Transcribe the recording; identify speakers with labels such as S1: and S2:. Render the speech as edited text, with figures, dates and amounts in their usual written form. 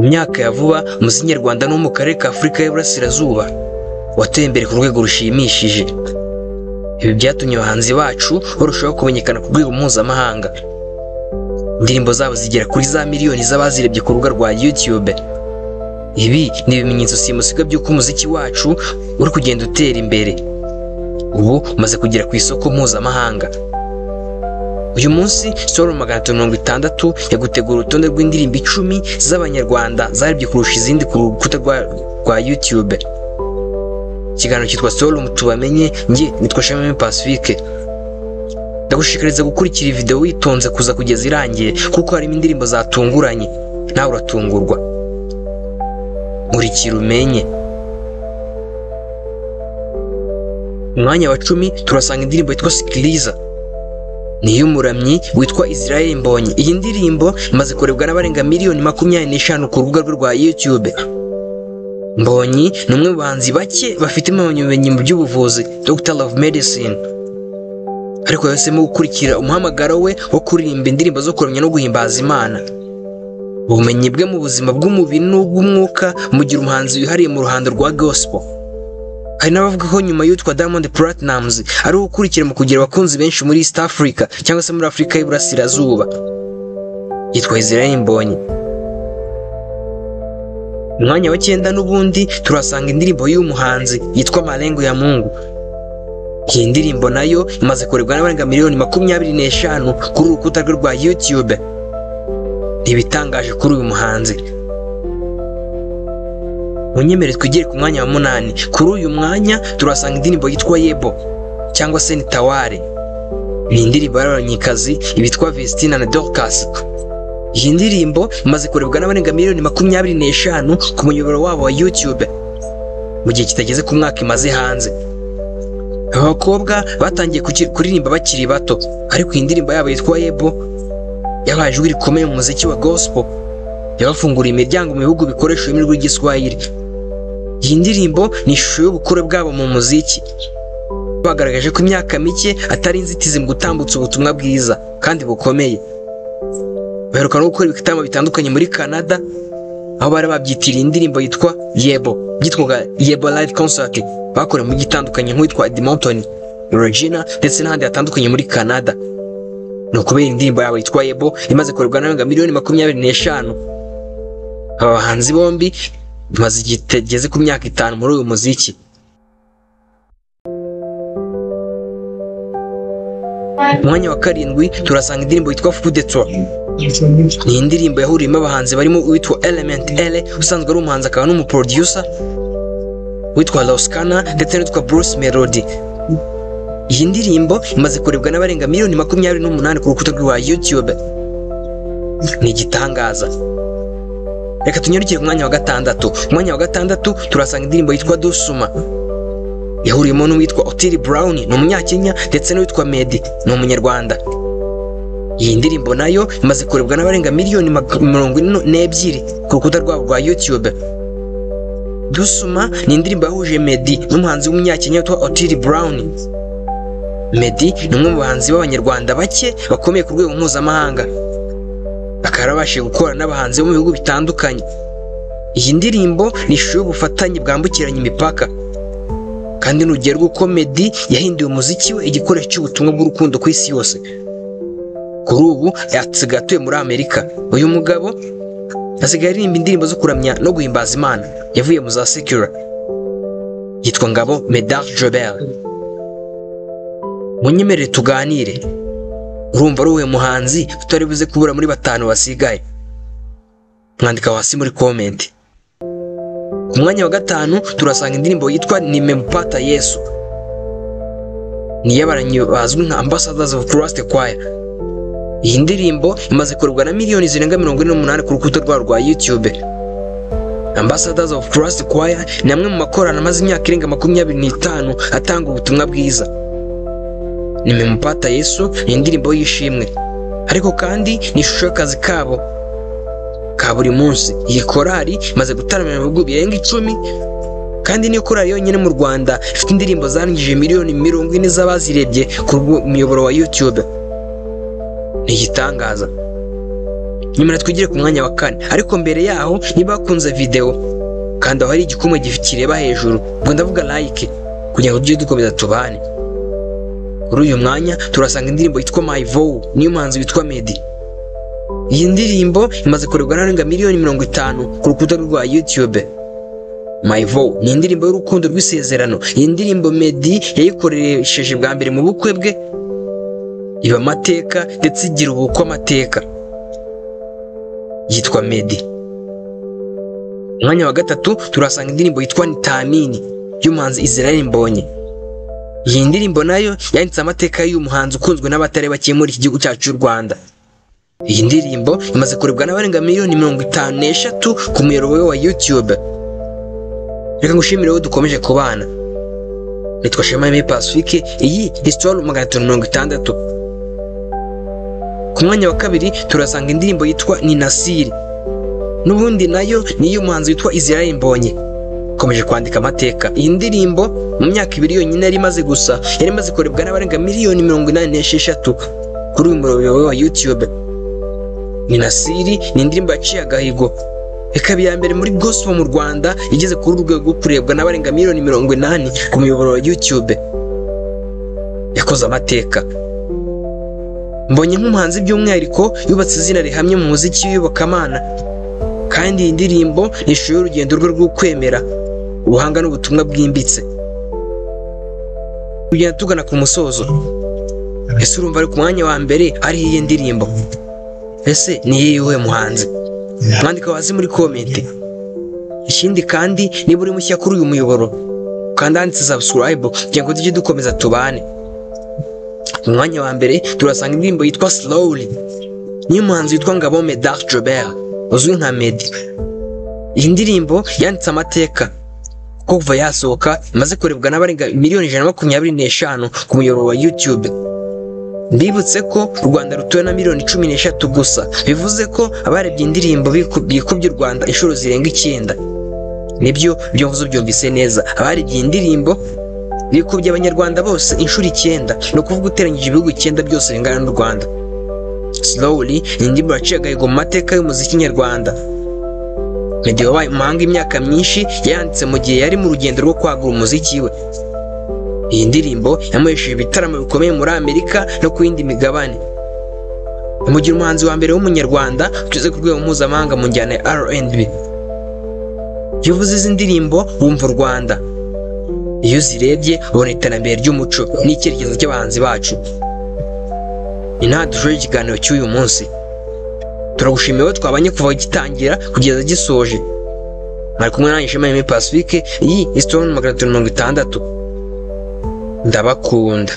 S1: Myaka ya vuba, umuziki nyarwanda no mu karere ka Afurika y'Iburasirazuba wateye imbere ku rwego rushimishije. Ibi byatumye abahanzi bacu barushaho kumenyekana ku rwego mpuzamahanga. Indirimbo zabo zigera kuri za miliyoni z'abazirebye ku rubuga rwa YouTube. Ibi ni ibimenyetso simusiga by'uko umuziki wacu uri kugenda utera imbere. Ubu umaze kugera ku isoko mpuzamahanga. Uyu munsi Soro 360 yagutegura urutonde rw'indirimbo 10 z'Abanyarwanda zarebye kurusha izindi ku rukuta rwa YouTube. Ikiganiro cyitwa Soro Mutubamenye, njye nitwa Shami Pacifique. Ndagushishikariza gukurikira iyi video witonze kuza kugeza irangiye, kuko harimo indirimbo zatunguranye nawe uratungurwa. Nkurikira umenye. Umwanya wa 10 turasanga indirimbo yitwa Sikiliza, ni iy'umuramyi witwa Israel Mbonyi. Iyi ndirimbo imaze kurebwa n'abarenga miliyoni 25 ku rubuga rwe rwa YouTube. Mbonyi ni umwe mu bahanzi bake bafite impamyabumenyi mu by'ubuvuzi, Doctor of Medicine, ariko yahisemo gukurikira umuhamagaro we wo kuririmba indirimbo zo kuramya no guhimbaza Imana. Ubumenyi bwe mu buzima bw'umubiri n'ubw'umwuka mugira umuhanzi wihariye mu ruhando rwa gospel. Hari n'abavuga ko nyuma y'uwitwa Diamond Platnumz ari ukurikira mu kugira abakunzi benshi muri East Africa cyangwa se muri Afurika y'Iburasirazuba. Yitwa Israel Mbonyi. Umwanya wa 9 n'ubundi turasanga indirimbo y'uyu muhanzi yitwa Malengo ya Mungu. Iyi ndirimbo nayo imaze kurebwa n'abarenga miliyoni 25 kuri urukuta rwe rwa YouTube. Ntibitangaje kuri uyu muhanzi. Munyemere twigire ku mwanya wa 8. Kuri uyu mwanya turasanga indirimbo yitwa Yebo cyangwa se Nitaware. Ni indirimbo y'abanyikazi ibitwa Vestina na Dorcas. Iyi ndirimbo imaze kurebwa n'abarenga miliyoni 25 ku muyoboro wabo wa YouTube mu gihe kitageze ku mwaka imaze hanze. Abakobwa batangiye kuririmba bakiri bato, ariko iyi ndirimbo yabo yitwa Yebo yabaye ijwi rikomeye mu muziki wa gospel, yabafunguriye imiryango mu bihugu bikoresha ururimi rw'Igiswahili. Iyi ndirimbo ni ishusho y'ubukure bwabo mu muziki. Bagaragaje ko imyaka mike atari inzitizi mu gutambutsa ubutumwa bwiza kandi bukomeye. Baheruka no gukora ibitaramo bitandukanye muri Canada, aho bari babyitiriye indirimbo yitwa Yebo, byitwaga Yebo Live Concert. Bakorewe mu mijyi itandukanye nk'uwitwa Edmonton, Regina ndetse n'ahandi hatandukanye muri Canada. Ni ukubera indirimbo yabo yitwa Yebo imaze kurebwa n'abarenga miliyoni 25. Aba bahanzi bombi bamaze igihe kitageze ku myaka 5 muri uyu muziki. Umwanya wa 7 turasanga indirimbo yitwa Fudetwa. Ni indirimbo yahuriyemo abahanzi barimo uwitwa Element L usanzwe ari umuhanzi akaba n'umuproducer, witwa Loskana ndetse n'uwitwa Bruce Melody. Iyi ndirimbo imaze kurebwa n'abarenga miliyoni 28 ku rukuta rwa YouTube. Ni igitangaza. Reka tunyarukire ku mwanya wa 6. Umwanya wa 6 turasanga indirimbo yitwa Dusuma, yahuriyemo n'uwitwa Otile Brown, ni umunyakenya, ndetse n'uwitwa Meddy, ni umunyarwanda. Iyi ndirimbo nayo imaze kurebwa n'abarenga miliyoni 42 ku rukuta rwabo rwa YouTube. Dusuma ni indirimbo yahuje Meddy n'umuhanzi w'umunyakenya witwa Otile Brown. Meddy ni umwe mu bahanzi b'Abanyarwanda bake bakomeye ku rwego mpuzamahanga, akaba yarabashije gukora n'abahanzi bo mu bihugu bitandukanye. Iyi ndirimbo ni ishusho y'ubufatanye bwambukiranya imipaka, kandi ni urugero rw'uko Meddy yahinduye umuziki we igikoresho cy'ubutumwa bw'urukundo ku isi yose. Kuri ubu asigaye atuye muri Amerika. Uyu mugabo asigaye aririmba indirimbo zo kuramya no guhimbaza Imana. Yavuye mu za secular. Yitwa Ngabo Medard Jobert. Munyemerere tuganire. Urumva ari uwuhe muhanzi utari buze kubura muri 5 basigaye? Mwandika hasi muri comment. Ku mwanya wa 5 turasanga indirimbo yitwa Nimempata Yesu. Ni iy'abaramyi bazwi nka Ambassadors of Christ Choir. Iyi ndirimbo imaze kurebwa na miliyoni zirenga 48 ku rukuta rwabo rwa YouTube. Ambassadors of Christ Choir ni amwe mu makorali amaze imyaka irenga 25 atanga ubutumwa bwiza. Nimempata Yesu ni indirimbo y'ishimwe, ariko kandi ni ishusho y'akazi kabo ka buri munsi. Iyi korali imaze gutaramira mu bihugu birenga 10, kandi niyo korali yonyine mu Rwanda ifite indirimbo zarangije miliyoni 40 z'abazirebye ku muyoboro wa YouTube. Ni igitangaza. Nyuma twigire ku mwanya wa kane, ariko mbere yaho niba wakunze video kandi aho hari igikumwe kireba hejuru, ubwo ndavuga like kugira ngo tujye dukomeza tubane. Kuri uyu mwanya turasanga indirimbo yitwa My Vow niyo muhanzi witwa Meddy. Iyi ndirimbo imaze kurebwa n'abarenga 50 miliyoni ku rukuta rwa YouTube. My Vow ni indirimbo y'urukundo rw'isezerano. Iyi ndirimbo Meddy yayikoresheje bwa mbere mu bukwe bwe, iba amateka ndetse igira ubukwe amateka. Yitwa Meddy. Umwanya wa gatatu turasanga indirimbo yitwa Nitamini y'umuhanzi Israel Mbonyi. Iyi ndirimbo nayo yanditse amateka y'uyu muhanzi ukunzwe n'abatari bake muri iki gihugu cyacu cy'u Rwanda. Iyi ndirimbo imaze kurebwa n'abarenga 53 miliyoni ku muyoboro wa YouTube. Reka ngushimire wowe dukomeje kubana. Nitwa Shema Aimé Pacifique, iyi Histoire 560. Ku mwanya wa kabiri turasanga indirimbo yitwa Ninasiri. N'ubundi nayo ni iy'umuhanzi witwa Israel Mbonyi. Ikomeje kwandika amateka. Iyi ndirimbo mu myaka 2 yonyine yari imaze gusa, yari imaze kurebwa n'abarenga 86 miliyoni kuri uyu muyoboro wa YouTube. Ninasiri ni indirimbo yaciye agahigo, ikaba iya mbere muri gospel mu Rwanda igeze kuri uru rwego rwo kurebwa n'abarenga 80 miliyoni ku muyoboro wa YouTube. Yakoze amateka. Mbonye nk'umuhanzi by'umwihariko yubatse izina rihamye mu muziki w'iyobokamana, kandi iyi ndirimbo ni ishusho y'urugendo rwe rw'ukwemera, ubuhanga n'ubutumwa bwimbitse. Tugenda tugana ku musozo. Ese urumva ari ku mwanya wa mbere hariho iyi ndirimbo? Ese ni iyihe muhanzi? Mwandika hasi muri comment. Ikindi kandi niba uri mushya kuri uyu muyoboro, kanda handitse subscribe kugira ngo tujye dukomeza tubane. Mu mwanya wa mbere turasanga indirimbo yitwa Slowly niyo muhanzi witwa Ngabo Medard Jobert uzwi nka Meddy. Iyi ndirimbo yanditse amateka kuko kuva yasohoka imaze kurebwa n'abarenga 125 miliyoni ku muyoboro wa YouTube. Mbibutse ko u Rwanda rutuwe na 13 miliyoni gusa, bivuze ko abarebye indirimbo bikubye u Rwanda inshuro zirenga 9. Nibyo, ibyo mvuze byumvise neza, abarebye iyi ndirimbo bikubye Abanyarwanda bose inshuro 9, ni ukuvuga uteranyije ibihugu 9 byose bingana n'u Rwanda. Slowly ni indirimbo yaciye agahigo mu mateka y'umuziki nyarwanda. Meddy wabaye umuhanga imyaka myinshi yanditse mu gihe yari mu rugendo rwo kwagura umuziki we. Iyi ndirimbo yamuhesheje ibitaramo bikomeye muri Amerika no ku yindi migabane, imugira umuhanzi wa mbere w'umunyarwanda ugeze ku rwego mpuzamahanga mu njyana ya R&B. Iyo uvuze izi ndirimbo wumva u Rwanda, iyo uzirebye ubona iterambere ry'umuco n'icyerekezo cy'abahanzi bacu. Ni naha dushoje ikiganiro cy'uyu munsi. Turagushimiye wowe twabanye kuva gitangira kugeza gisoje. Mwari kumwe nanjye Shema Aimé Pacifique, iyi ni Stone 560. Ndabakunda.